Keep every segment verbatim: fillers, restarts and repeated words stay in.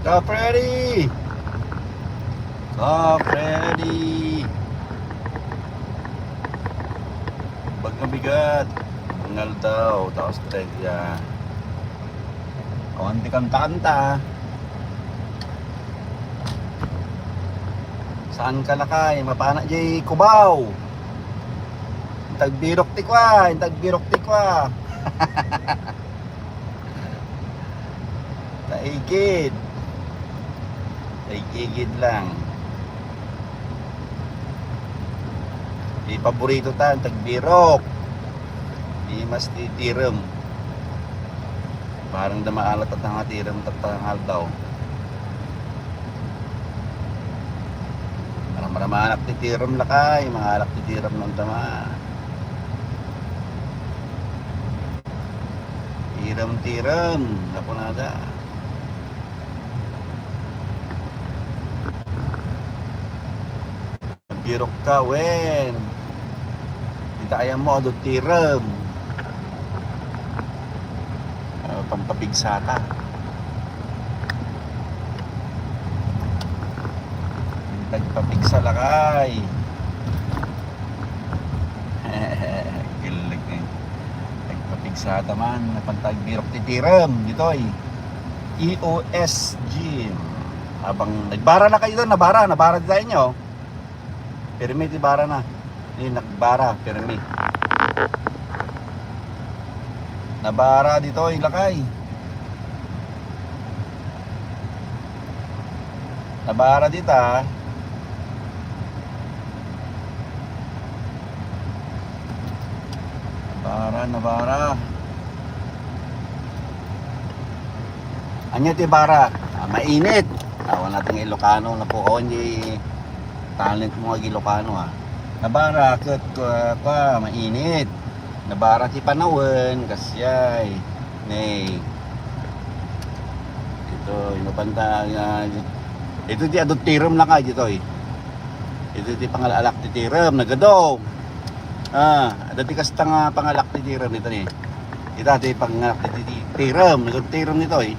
Ka Freddy! Ka Freddy! Bagong bigat. Ngal daw, tapos tayo dyan. O, hindi kanta-kanta. Saan ka lakay? Mapana jay Cubao. Intagbirok ti kua, intagbirok ti kua. Taigid. Taigid lang. Di paborito ta, tagbirok. Di mas ti tirem. Parang da maalat at nga tirem tatta nga aldaw. Maramaraman ak ti tirem lakay, mangalak ti tirem ng dama. Tirem-tirem, nakunada. Birok ka, wen. Dita ayam mo, adu tirem. Ah, pampapigsata. Tagpapigsa lakay. Galing eh. Tagpapigsa ta man, napantag birok ti tirem, ditoy. E O S G. Abang nagbara na kayo doon, nabara, nabara di tayo nyo. Pirmi ti bara na. Ni nagbara, pirmi. Nabara ditoy lakay. Nabara dita. Nabara, nabara. Anya ti bara? Ah, mainit. Awan natin nga Ilocano, napukawan di talent mo nga Ilocano, ah. Nabara, ket, ah, kwa, mainit. Nabara ti panawen, kasjay. Nay. Ito, inupanta, ah, ito ti adot tirem na ka, ditoy. Ito ti pangalak ti tirem, nagado. Ah, adda ti kasta nga pangalak ti tirem, ito ni. Ita ti pangalak ti, ti, tirem, nagado tirem ditoy.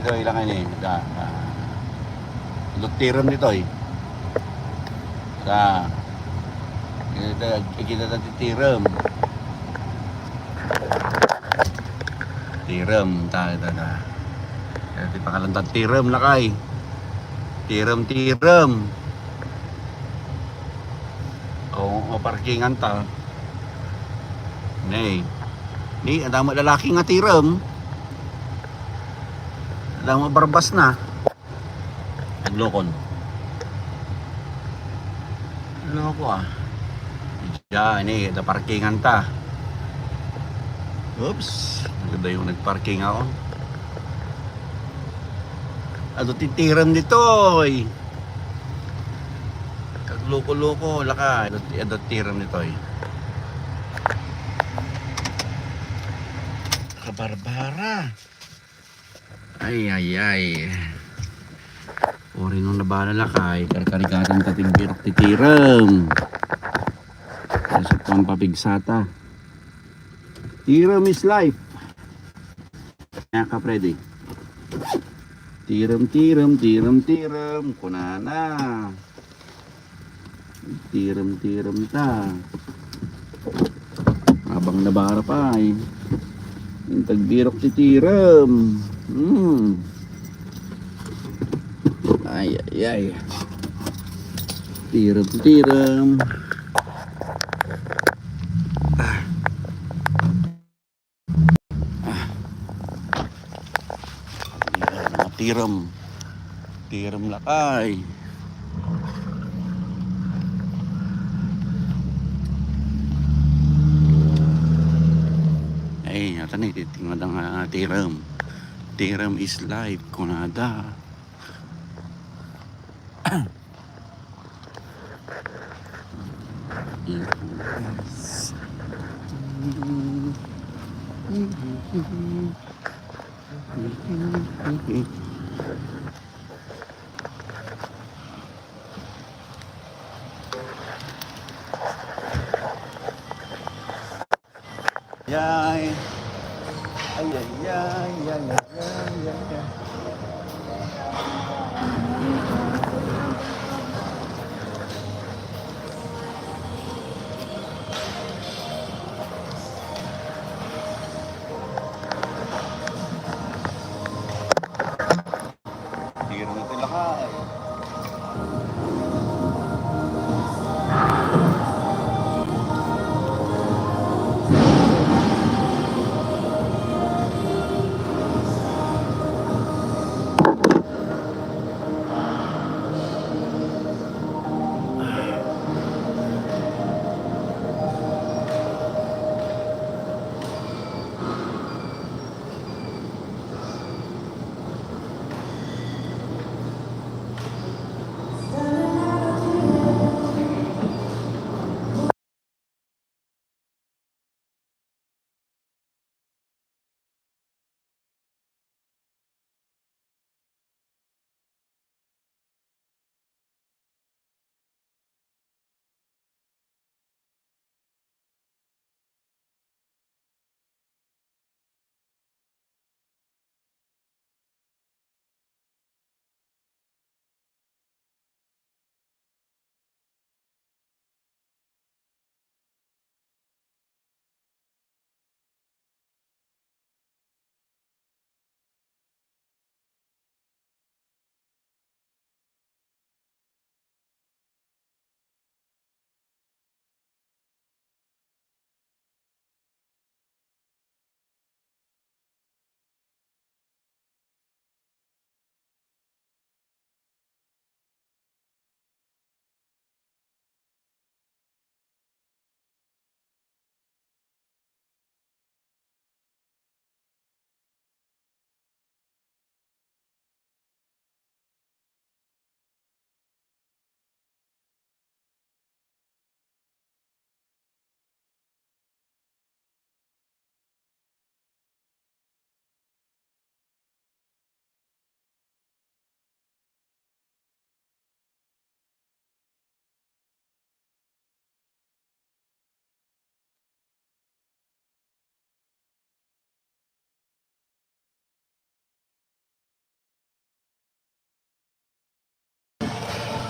Ito, ilang ini, ita, ah, adot tirem ditoy. Ita, ita, ikita ta ti tirem. Tirem, ta, ta, ta. Iti pangalan ta, tirem lakay. Tirem, tirem. O, o, parkingan ta. Nay. Ni, adda mo lalaki nga tirem. Adda mo barbas na. Naglokon. Ano ko, ah? Diyan, eh, da parkingan ta. Oops, naganda yung nagparking ako. Adu ti tirem ditoy. Kagloko-loko, laka. Adu ti, adu ti tirem ditoy. Kabarbara. Ay, ay, ay. Uri nung nabala lakay, karkarigatan ta ti birok ti tirem. Sa pampapigsata. Tirem is life. Kaya ka, Freddy. Tirem, tirem, tirem, tirem. Kunana. Tirem-tirem ta. Abang nabara pa, eh. Yung tagbirok ti tirem. Hmm. Ay, ay, ay. Tirem-tirem. Ah. Ah. Ayan, mga tirem. Tirem lakay. Ay, ata na, titingnan nga tirem. Tirem is life, kunada. Yay. Ay, ay, Ya, ya, ya, ya, ya, ya. Sige na natin lakay.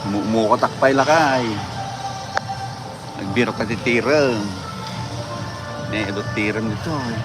Mumukatak pay lakay. Nagbirok ka ti tirem. Ne, adu ti tirem ditoy.